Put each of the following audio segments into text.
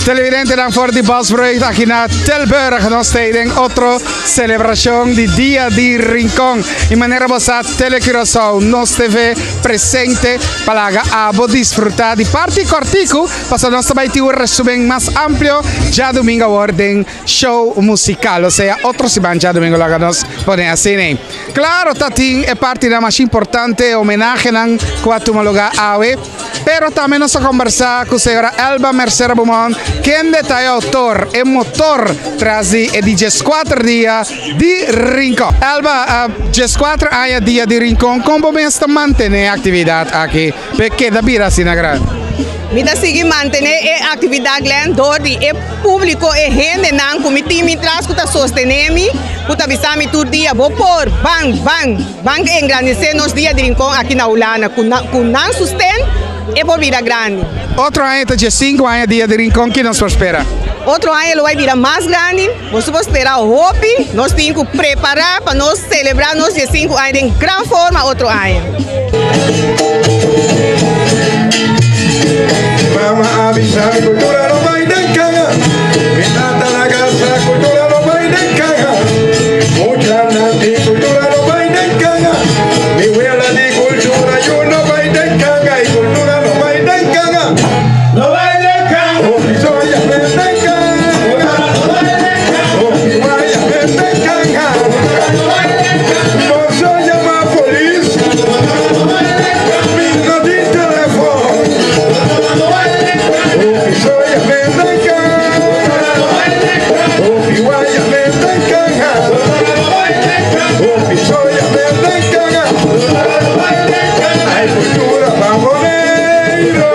Televidentenan for di Bosbreugd aki na Tilburg nos ta den otro celebracion di Dia di Rincon. Y manera bo sa Tele Curaçao Nos TV presente pa laga abo disfruta di parti cortico pasobra nos ta bay tin un resumen mas amplio djadomingo awor den show musical, osea otro siman djadomingo laga nos pone asina. Claro ta tin e partinan mas importante, e homenahenan cu a tuma lugar awe, pero tambe nos a combersa cu señora Elba Mercera Beaumont, kende ta e autor, e motor tras di e di diescuater dia di Rincon. Elba, diescuater aña dia di Rincon, con bo mes ta mantene e actividad aki p'e keda bira asina grandi? Mi ta sigui mantene e actividad, Glenn, door di e publico, e hendenan cu mi tin mi tras cu ta sostene mi, cu ta bisa mi tur dia, bo por, ban, ban, ban engrandece nos dia di Rincon aki na Hulanda. Cu cu nan sosten e por bira grandi. Otro aña ta diescinco aña dia di Rincon, ki nos por spera? Otro aña lo bay bira mas grandi, boso por spera hopi, nos tin cu prepara pa nos celebra nos diescinco aña den gran forma otro aña. Mama a bisa mi cultura no bay den canga Mi tata na casa cultura no bay den canga Muchanan di cultura no bay den canga Mi wela di cultura yu no bay den canga Y cultura no bay den canga No bay den canga Hopi soya den canga Hopi waya den canga Boso yama polis Mi no tin telefon Hopi soya den canga Hopi waya den canga Hopi soya den canga Ay cultura pa Boneiru.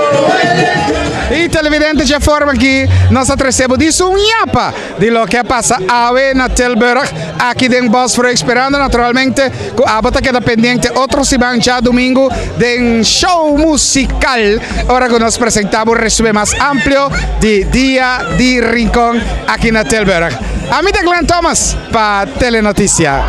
Y televidente dje forma aki nos a trece bo di su ñapa di loke a pasa awe na Tilburg aki den Bosbreuk sperando naturalmente cu abo ta keda pendiente otro siman djadumingu den show musical ora cu nos presenta bo resumen mas amplio di Dia di Rincon aki na Tilburg. Ami ta Glenn Thomas pa Telenoticia.